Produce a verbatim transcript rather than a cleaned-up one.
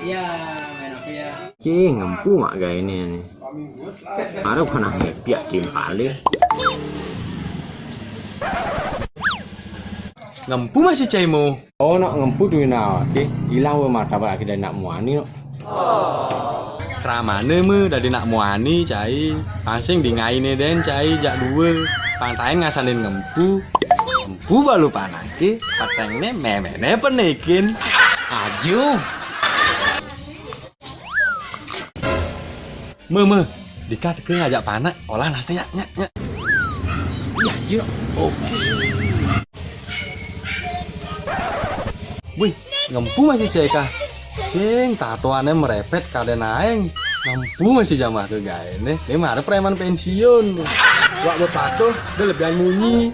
Iya, main apa ya? Cih, ngempu mak gaéné né. Arep kena ngepiak timpalé. Ngempu masih cai mo. Oh, nak ngempu duwé nawak, Dé. Ilang wé martabat aké dadi nak muani, no. Kramane me dadi nak muani, cai. Pansing di ngainé dén, cai, jak duwé. Pantaén ngasanin ngempu. Ngempu balu panake, petengné méméné penikin. Ajo. Me, me. Dika teke ngajak panak, olah nasi nyak, nyak, nyak. Iya, Cil. Oke. Wih, ngempu masih cai kah? Cing, tatoané merepet kadén aéng. Ngempu masih jamah ke gaéné. Dia mah ada preman pensiun. Wak bepatuh, dia lebihan munyi.